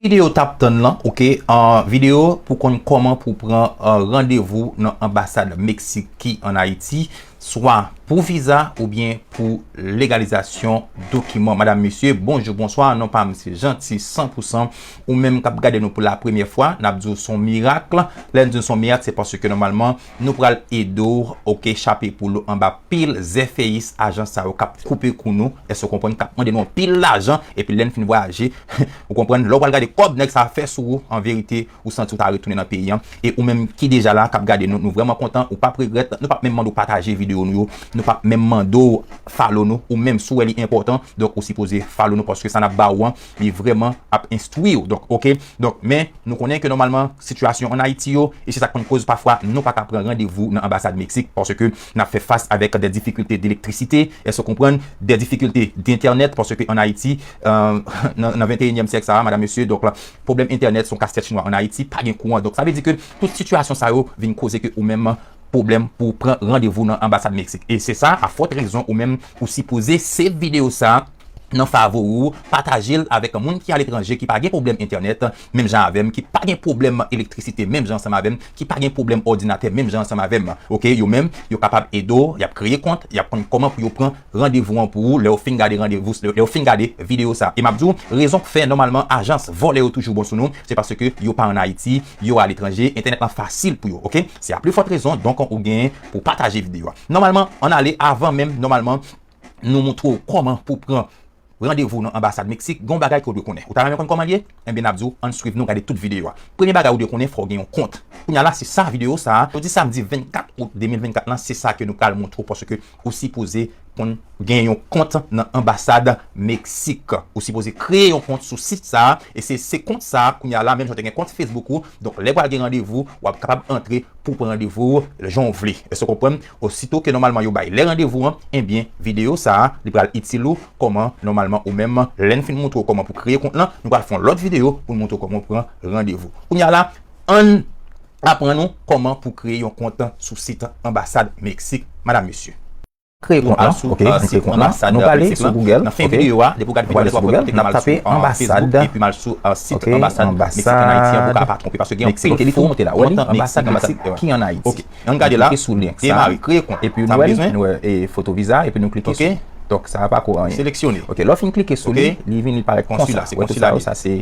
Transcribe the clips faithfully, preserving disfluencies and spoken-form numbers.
Videyo w t ap tann lan, oke, an videyo pou konn kòman pou pran, an, randevou nan anbasad Meksik ki ann Ayiti, swa pou viza oubyen pou legalizasyon dokiman. Madanm, mesye, bonjou, bonswa, non pa m se Janti san pou san. Ou menm k ap gade nou pou la premyè fwa, n ap di w se yon mirak. Lè n di w se yon mirak, se paske nòmalman, nou pral ede w, oke, chape poul ou anba pil zèfèyis ajans sa yo k ap koupe kou nou, èske w konprann, k ap mande nou anpil lajan, epi lè n fin vwayaje, ou konprann, lè w pral gade kòb nèg sa a fè sou ou, an verite, ou santi w ta retounen nan peyi an. E ou menm ki deja la, k ap gade nou, nou vrèman kontan, ou p ap regrèt, nou p ap menm mande w pataje videyo nou yo, nou p ap menm mande w follow nou, ou menm si w wè li enpòtan, donk ou sipoze follow nou, paske sa n ap ba ou an, li vrèman ap enstwi w. Donk, oke, donk, men, nou konnen ke nòmalman, sitiyasyon ann Ayiti yo, e se sa k konn koz pafwa nou pa ka pran randevou nan anbasad Meksik, paske n ap fè fas avèk de difikilte de elektrisite, èske w konprann, de difikilte de entènèt, paske ann Ayiti, euh, nan, nan venteyinyèm syèk sa a, madanm, mesye, donk, la, pwoblèm entènèt se yon kastèt chinwa ann Ayiti, pa gen kouran. Donk, sa vle di ke tout sitiyasyon sa yo vin koze ke ou menm pwoblèm pou w pran randevou nan anbasad Meksik. E se sa, a fòt rezon, ou menm, ou sipoze save videyo sa a, nan favori w, pataje l avèk moun ki aletranje, ki pa gen pwoblèm entènèt, menm jan avè m, ki pa gen pwoblèm elektrisite, menm jan ansanm avè m, ki pa gen pwoblèm òdinatè, menm jan ansanm avè m. Oke, yo menm, yo kapab ede w, y ap kreye kont, y ap konn kòman pou yo pran randevou an pou ou, lè w fin gade randevou, lè, lè w fin gade videyo sa. E m ap di w, rezon k fè, nòmalman, ajans vòlè yo toujou bon sou nou, se paske yo pa ann Ayiti, yo aletranje, entènèt lan fasil pou yo, oke? Se a pli fòt rezon, donk, ou gen pou pataje videyo a. Nòmalman, ann ale, avan menm, nòmalman, nou montre w kòman pou pran randevou nan anbasad Meksik, gen yon bagay ke w dwe konnen. Ou ta renmen konn kòman l ye? Enben, n ap di w, ann swiv nou, gade tout videyo a. Premye bagay ou dwe konnen, fò w gen yon kont. Kounye a la, se sa videyo sa a. Jodi samdi vennkat out de mil vennkat lan, se sa ke nou pral montre w, paske ou sipoze konn gen yon kont nan anbasad Meksik. Ou sipoze kreye yon kont sou sit sa a, e se, se kont sa a, kounye a la, menm jan w te gen kont Facebook ou, donk, lè pral gen randevou, w ap kapab antre pou pran randevou w jan w vle. Èske w konprann? Osito ke nòmalman yo bay lè randevou an, enben, videyo sa a, li pral itil ou kòman nòmalman ou menm, lè n fin montre w kòman pou kreye kont lan, nou pral fè yon lòt videyo pou n montre w kòman w pran randevou. Kounye a la, ann aprann ou kòman pou kreye yon kont sou sit anbasad Meksik, madanm, mesye. Kreye kont lan, oke, nou kreye kont lan. Nou prale sou Google, nan fen videyo a, depi w gade videyo a, depi w ap wè ke m al sou, euh, Facebook, epi m al sou, euh, sit anbasad Meksik ann Ayiti an, pou w ka pa twonpe, paske gen anpil fo kont Meksik ann Ayiti. Ann gade la, demare, kreye kont. Epi nou wè li, nou wè, e, foto viza, epi nou klike sou li. Donk, sa a pako anyen. Seleksyone. Oke, lè w fin klike sou li, li vin, li parèt konsa. Wè tout sa yo, sa se,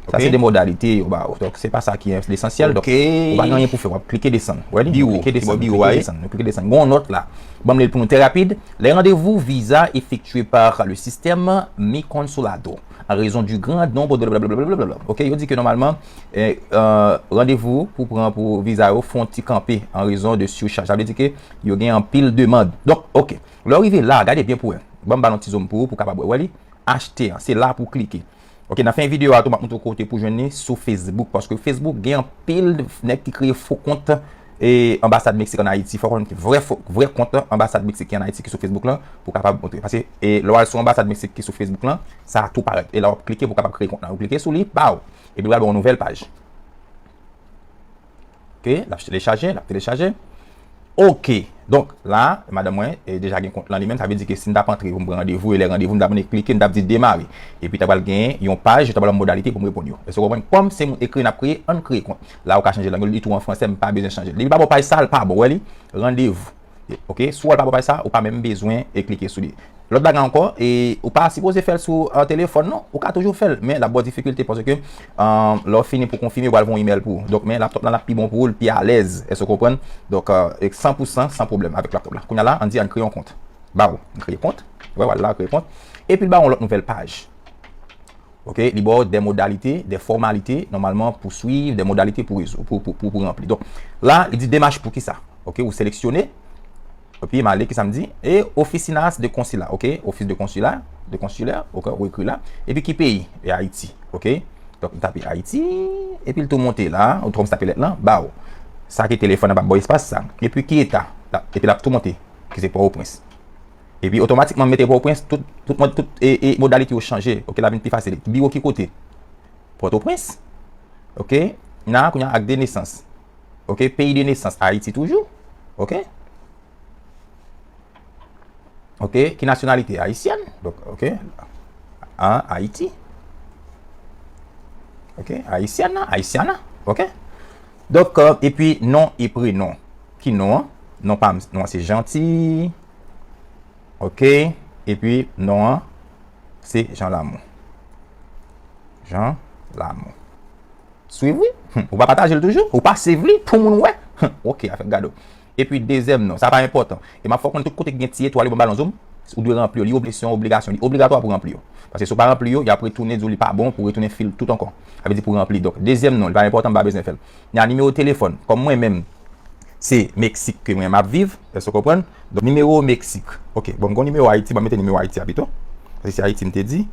sa se de modalite yo ba ou. Donk, se pa sa ki lesansyèl. Donk, ou pa gen anyen pou fè, w ap klike desann. Wè li, nou klike desann, nou klike desann, nou klike desann. Gen yon nòt la. Ban m li pou nou trè rapid. Les rendez-vous visa effectués par le système Mi Consulado en raison du grand nombre de blablabla. Ok, yo di ke nòmalman, eh, euh, randevou pou pran pou viza yo fè yon ti kanpe an rezon de surcharge. Sa vle di ke yo gen anpil demann. Donk, ok. Lè w rive la, gade byen pou wè. Ban m ba l yon ti zoom pou ou, pou w kapab wè. Wè li? Achte an. Se la pou w klike. Ok, nan fen videyo a tou, m ap montre w kote pou jwenn li sou Facebook, paske Facebook gen anpil nèg ki kreye fo kont, e, anbasad Meksik ann Ayiti. Fò w konn vrè fo, vrè kont anbasad Meksik ki ann Ayiti ki sou Facebook lan, pou w kapab antre. Paske, e, lè w al sou anbasad Meksik ki sou Facebook lan, sa a tou parèt. E la w ap klike pou w kapab kreye kont lan. Ou klike sou li, baw! Epi l pral ba w yon nouvèl paj. Ok, l ap telechaje, l ap telechaje. Ok, donk, la, madanm mwen, e, deja gen kont lan li menm, sa vle di ke si m t ap antre pou m pran randevou, e lè randevou, m t ap annik klike, m t ap di demare. Epi, ta pral gen yon paj, ta pral ban m modalite pou m reponn yo. Èske w konprann? Kòm se moun ekri n ap kreye, ann kreye kont. La, ou ka chanje lang yo, li tou an fransè, m pa bezwen chanje l. Depi l pa ba w paj sa, l pa bon, wè li? Randevou. Ok, si w wè l pa ba w paj sa, ou pa menm bezwen e klike sou li. Lòt bagay ankò, e, ou pa sipoze fè l sou, euh, telefòn, non. Ou ka toujou fè l, men l ap ba w difikilte paske, euh, lè w fini pou konfime, yo pral voye yon imèl pou ou. Donk, men laptop la, l ap pi bon pou ou, l pi alèz. Èske w konprann? Donk, euh, e san pou san, san pwoblèm avèk laptop la. Kounye a la, ann di, ann kreye yon kont. Baw, ann kreye kont. Wè, wè la, kreye kont. Epi l ba w yon lòt nouvèl paj. Ok, li ba w de modalite, de fòmalite, nòmalman, pou swiv, de modalite pou rezo, pou, pou, pou, pou ranpli. Donk, la, li di demach pou kisa? Ok, ou seleksyone. Epi m ale, kisa m di? E oficinas de consular, ok? Ofis de konsila, de konsilè, ok, ou ekri la. Epi ki peyi? E Ayiti, ok? Donk, m tape Ayiti, epi l tou monte la, ou twò m tape lèt lan, baw. Sa ki telefòn nan p ap ba w espas sa. Epi ki eta? La, epi l ap tou monte, ki se Pòtoprens. Epi otomatikman m mete Pòtoprens, tout, tout, tout, e, e modalite yo chanje. Ok, la vin pi fasil. Biwo ki kote? Pòtoprens. Ok, la, kounye a ak de nesans. Ok, peyi de nesans, Ayiti toujou. Ok. Ok, ki nasyonalite? Ayisyèn. Donk, ok. An Ayiti. Ok, Haitiana, Haitiana. Ok. Donk, euh, epi non e prenon. Ki non an? Non pa m, non an se Janti. Ok. Epi non an se Jan Lamou. Jan Lamou. Swiv wi. Hum, ou pa pataje l toujou? Ou pa save li pou moun wè? Hum, ok, afè gado. Epi dezyèm non, sa pa enpòtan. E m ap fè w konn tout kote ki gen ti etwal yo, ban m ba l yon zoom, ou dwe ranpli yo. Li obli, se yon obligasyon, li obligatwa pou ranpli yo. Paske si w pa ranpli yo, y ap retounen di w li pa bon, pou retounen fil tout ankò. Sa vle di pou ranpli. Donk, dezyèm non, li pa enpòtan, m pa bezwen fè l. Nan nimewo telefòn, kòm mwen menm, se Meksik ke mwen m ap viv, èske w konprann? Donk, nimewo Meksik. Ok, bon, m gon nimewo Ayiti, ban m mete nimewo Ayiti a pito. Paske se Ayiti m te di.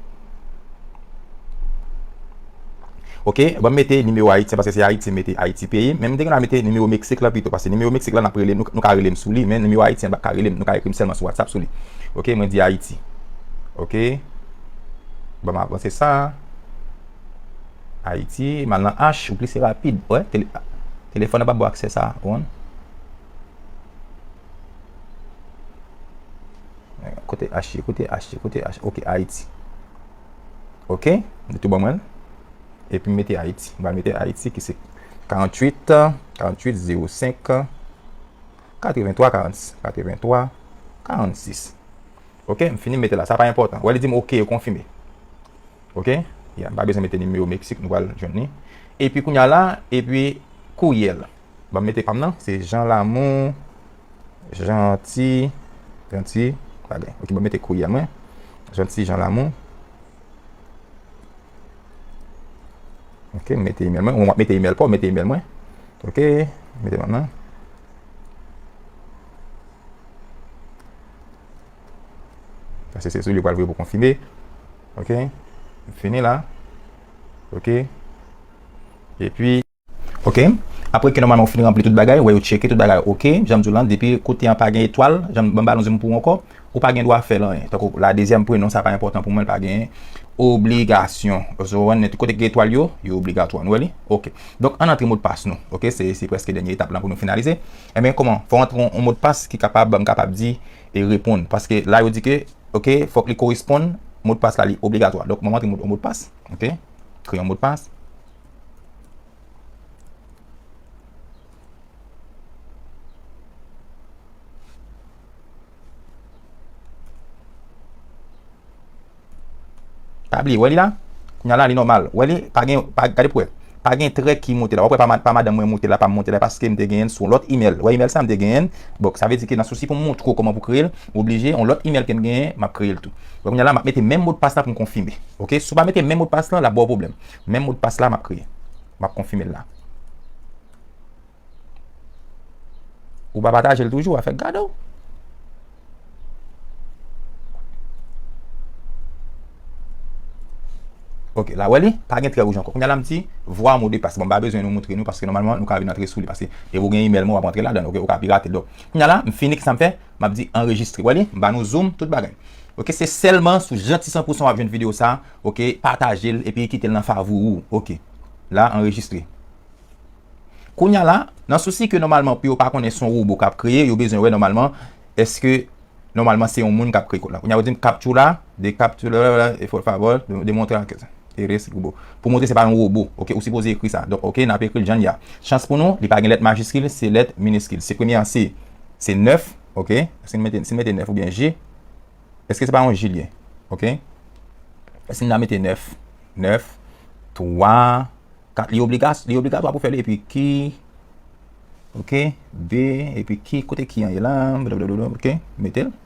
Ok, ban m mete nimewo Ayiti, paske se Ayiti m mete, Ayiti peyi m. Men m te gen dwa mete nimewo Meksik la pito, paske nimewo Meksik la n ap rele, nou, nou ka rele m sou li, men nimewo Ayiti an n p ap ka rele m, nou ka ekri m sèlman sou WhatsApp sou li. Ok, mwen di Ayiti. Ok. Ban m avanse sa. Ayiti, m al nan H, ou klike rapid. Wè, tele-, telefòn nan pa ba w aksè sa, ou konprann? Kote H ye, kote H ye, kote H? Ok, Ayiti. Ok, li tou ban mwen l. Epi m mete Ayiti. M pral mete Ayiti ki se karanntuit, karanntuit zewo senk, katreventwa karannsis, katreventwa karannsis. Ok, m fini mete la. Sa pa enpòtan. Wè, li di m ok, yo konfime. Ok? Ya, m pa bezwen mete nimewo Meksik, nou pral jwenn li. Epi kounye a la, epi kouryèl. Ban m mete pa m nan, se Jan Lamou, Janti, Janti, bagay. Ok, ban m mete kouryèl mwen. Janti Jan Lamou. Ok, m mete imèl mwen. Ou w ap mete imèl pa w, mete imèl mwen. Ok, mete pa m nan. Paske se sou li yo pral voye pou konfime. Ok. Fini la. Ok. Epi, ok. Apre ke nòmalman ou fin ranpli tout bagay, wè yo tcheke tout bagay ok. Jan m di w lan, depi kote an pa gen etwal, jan m, ban m ba l yon zoom pou ou ankò, ou pa gen dwa fè l anyen. Tankou la dezyèm prenon, sa pa enpòtan pou mwen, l pa gen obligasyon. Ou konprann, tout kote ki gen etwal yo, yo obligatwa. Nou wè li? Ok. Donk, ann antre modpas nou. Ok, se, se prèske dènye etap lan pou nou finalize. Ebyen, kòman? Fò w antre yon, yon modpas ki kapab, m kapab di, e reponn. Paske la, yo di ke, ok, fòk li koresponn, modpas la, li obligatwa. Donk, mwen antre mod, modpas, ok, kreye yon modpas. Pa bliye, wè li la? Kounye a la, li nòmal. Wè li, pa gen, pa, gade pou wè. Pa gen trè ki moute la. W ap wè pa, ma- pa madanm mwen moute la, pa m moute la, paske m te genyen l sou yon lòt imèl. Wè imèl sa, m te genyen l. Bon, sa vle di ke nan sousi pou m montre w kòman pou kreye l, oblije, yon lòt imèl ke m genyen, m ap kreye l tou. Wè, kounye a la, m ap mete menm modpas la pou m konfime. Ok? Si w pa mete menm modpas la, l ap ba w pwoblèm. Menm modpas la, m ap kreye. M ap konfime l la. Ou pa pataje l toujou, afè gade w. Ok, la wè li, pa gen trè wouj ankò. Kounye a la m di, voir mot de passe. Bon, m pa bezwen nou montre nou, paske nòmalman, nou ka vin antre sou li, paske depi w gen imèl mwen, w ap antre ladan l, ok, ou ka pirate l. Donk, kounye a la, m fini, kisa m fè? M ap di anrejistre. Wè li, m ba nou zoom, tout bagay. Ok, se sèlman sou Janti san pou san w ap jwenn videyo sa, ok, pataje l, epi kite l nan favori w, ok. La, anrejistre. Kounye a la, nan sousi ke nòmalman pou yo pa konnen se yon wobo k ap kreye, yo bezwen wè nòmalman, èske nòmalman se yon moun k ap kreye kòd la. Kounye a yo di m captcha la, de captcha la, e por favor, de, demontre a ke eres robo. Pou montre se pa yon wobo, ok, ou sipoze ekri sa. Donk, ok, n ap ekri l jan l ye a. Chans pou nou, li pa gen lèt majiskil, se lèt miniskil. Se premye a se, se nèf, ok, si n mete, si n mete nèf oubyen G, èske se pa yon J li ye? Ok, si n ta mete nèf, nèf, twa, kat, li obligas-, li obligatwa pou fè li, epi ki, ok, B, epi ki, kote ki an ye la, blablabla, ok, mete l.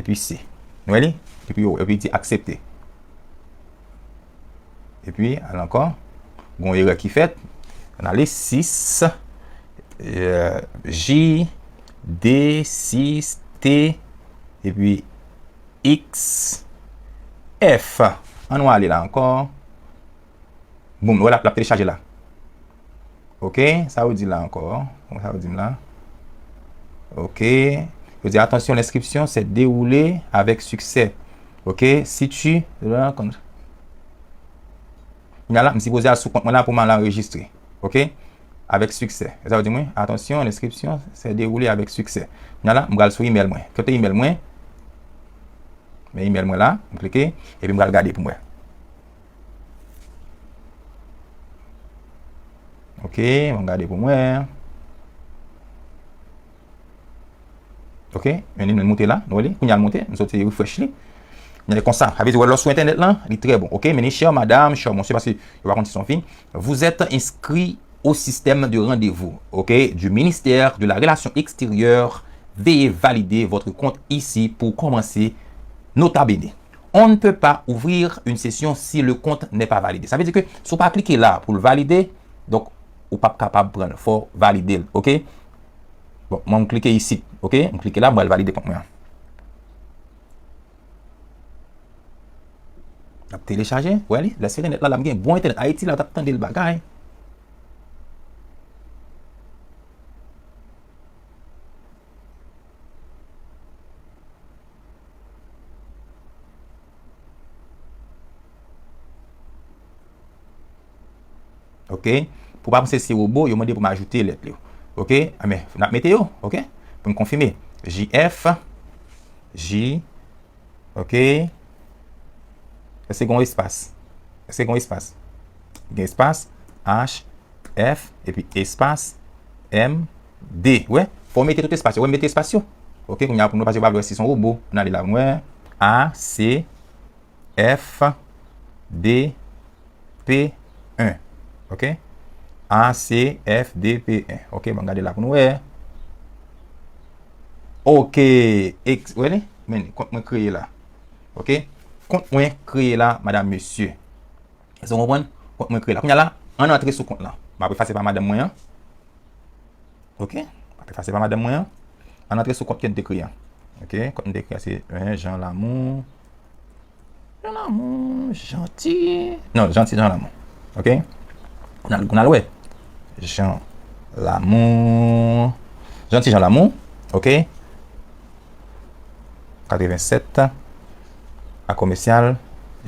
Epi C. Nou wè li? Epi yo, epi di aksepte. Epi, al ankò, gon erè ki fèt. Ann ale, sis, euh, J, D, sis, T, epi X, F. Ann nou ale la ankò. Boum, nou wè l ap, l ap telechaje la. Ok, sa yo di la ankò? Bon, sa yo di m la? Ok. Yo di, attention, l'inscription s'est déroulée avec succès. Ok, si tu, la, kon-, kounye a la, m sipoze al sou kont mwen la pou m al anrejistre. Ok? Avec succès. E sa yo di mwen, attention, l'inscription s'est déroulée avec succès. Kounye a la, m pral sou imèl mwen. Kote imèl mwen? Men imèl mwen la, m klike, epi m pral gade pou m wè. Ok, m ap gade pou m wè. Ok, men li, li monte la, nou wè li, kounye a l monte, m soti refresh li. Men konsa, sa vle di, wè, lè w sou entènèt lan, li trè bon. Ok, men li, chère madame, cher monsieur, paske yo pa konn si se yon fi. Vous êtes inscrit au système de rendez-vous, ok, du ministère de la Relation Extérieure. Veuillez valider votre compte ici pour commencer. Nota bene. On ne peut pas ouvrir une session si le compte n'est pas validé. Sa vle di ke si w pa klike la pou l valide, donk, ou p ap kapab pran l. Fò w valide l, ok? Bon, mwen, m klike isit, ok? M klike la, mwen al valide kont mwen an. L ap telechaje, wè li, lè se entènèt la, la m gen bon entènèt. Ayiti la, w t ap tande l bagay. Ok? Pou pa panse se wobo, yo mande pou m ajoute lèt yo. Ok? Anben, n ap mete yo, ok? Pou n konfime. J F, J, ok? Èske gen yon espas? Èske gen yon espas? Gen espas, H, F, epi espas, M, D. Wè? Fò w mete tout espas yo. Wè, m mete espas yo. Ok, kounye a pou nou pase pa vle wè si se yon wobo. Ann ale la pou nou wè. A, C, F, D, P, en. Ok? A, C, F, D, P, en. Ok, ban m gade la pou nou wè. Ok, ex, wè li? Men, kont mwen kreye la. Ok? Kont mwen kreye la, madam, mesye. Èske w konprann? Kont mwen kreye la. Kounye a la, ann antre sou kont lan. M ap efase pa madanm mwen an. Ok? M ap efase pa madanm mwen an. Ann antre sou kont ke n te kreye an. Ok? Kont n te kreye an se, eh, Jean Lamour. Jean Lamour, Jeanty. Non, Jeanty Jean Lamour. Ok? N al, n al wè. Jean Lamour. Jeanty Jean Lamour. Ok? Katrevennsèt a komèsyal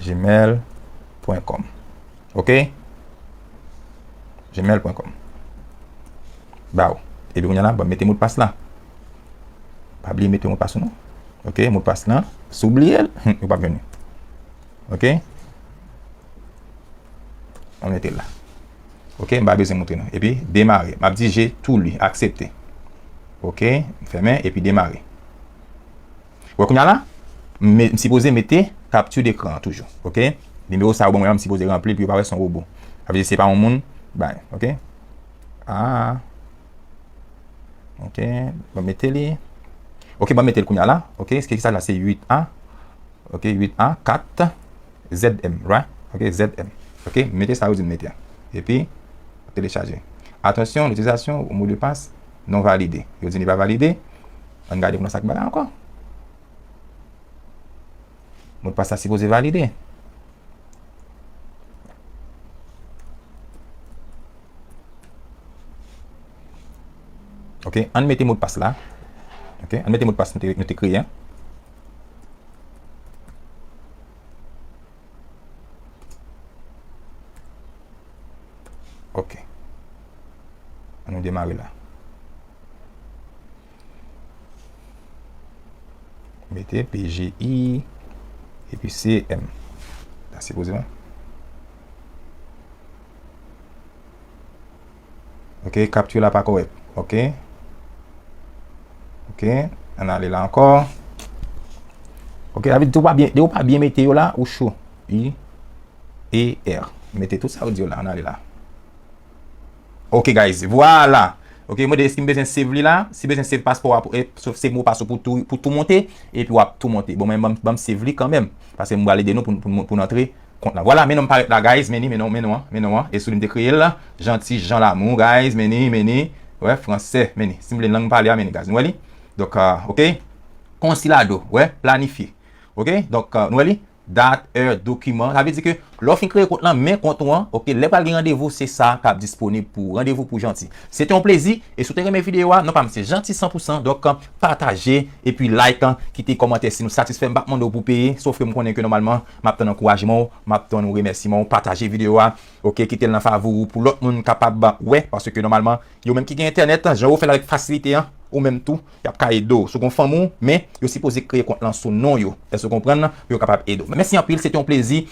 gmail pwen kòm. Ok? Gmail pwen kòm. Baw. Epi kounye a la, ban m mete modpas la. Pa bliye mete modpas ou non. Ok, modpas lan. Si w bliye l, ou p ap jwenn li. Ok? Mwen mete l la. Ok, m pa bezwen montre nou. Epi, demare. M ap di j'ai tout lu, aksepte. Ok, m fèmen, epi demare. Wè kounye a la, m, m sipoze mete capture d'écran an toujou, ok? Nimewo sa yo ban mwen an, m sipoze ranpli l pou yo pa wè se yon wobo. Sa vle di se pa yon moun bay, ok? Ah. Ok, ban m mete li. Ok, ban m mete l kounye a la, ok? Ki sa la, se uit a. Ok, uit a, kat Z M, right? Ok, Z M. Ok, mete sa yo di m mete a. Epi, telechaje. Attention, l'utilisation au mot de passe non validé. Yo di li pa valide. Ann gade pou nou sa k bagay ankò. Modpas la sipoze valide. Ok, ann mete modpas la. Ok, ann mete modpas nou te, nou te kreye an. Ok. Ann nou demare la. Mete P G I epi C M. Sa sipoze bon. Ok, capture la pa kòrèk. Ok. Ok, ann ale la ankò. Ok, sa vle di ou pa byen, ou pa byen mete yo la, ou cho. I, E, R. Mete tout sa yo di yo la, ann ale la. Ok, guys, vwala. Ok, mwen de èske m bezwen save li la? Si bezwen save paspò a, pou, e, save modpas ou pou tou, pou tou monte, epi w ap tou monte. Bon, mwen, ban m, ban m save li kanmenm. Paske m pral ede nou pou, pou, pou n antre kont la. Vwala, men non m parèt la, guys. Men li, men non, men non an, men non an. E sou li m te kreye l la. Jeanty Jean Lamour, guys. Men li, men li. Wè, fransè, men li. Si m vle lang pale a, men li, guys. Nou wè li? Donk, ah, ok. Konsilado, wè, planifye. Ok? Donk, ah, nou wè li? Dat, è, dokiman. Sa vle di ke lè w fin kreye kont lan, men kont ou an, ok, lè pral gen randevou, se sa k ap disponib pou ou. Randevou pou Jeanty. Se te yon plezi. E si w te renmen videyo a, non pa m se Jeanty san pou san. Donk, pataje, epi like, kite kòmantè si nou satisfè. M p ap mande w pou peye, sof ke m konnen ke nòmalman, m ap tann ankourajman w, m ap tann remèsiman w. Pataje videyo a, ok, kite l nan favori w pou lòt moun kapab wè, paske nòmalman, yo menm ki gen entènèt, jan yo fè l avèk fasilite an, ou menm tou, y ap ka ede w. Si w gen fanmi w, men yo sipoze kreye kont lan sou non yo. Èske w konprann? Pou yo kapab ede w. Men mèsi anpil, se te yon plezi.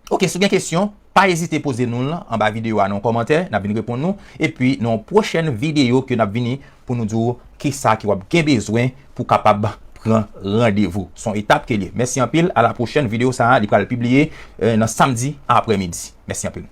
Ok, si w gen kesyon, pa ezite poze nou l anba videyo a nan yon kòmantè, n ap vin reponn nou. Epi nan yon pwochèn videyo ke n ap vini pou nou di w kisa ke w ap gen bezwen pou kapab pran randevou. Se yon etap ke l ye. Mèsi anpil. A la pwochèn, videyo sa a, li pral pibliye, eh, nan samdi aprèmidi. Mèsi anpil.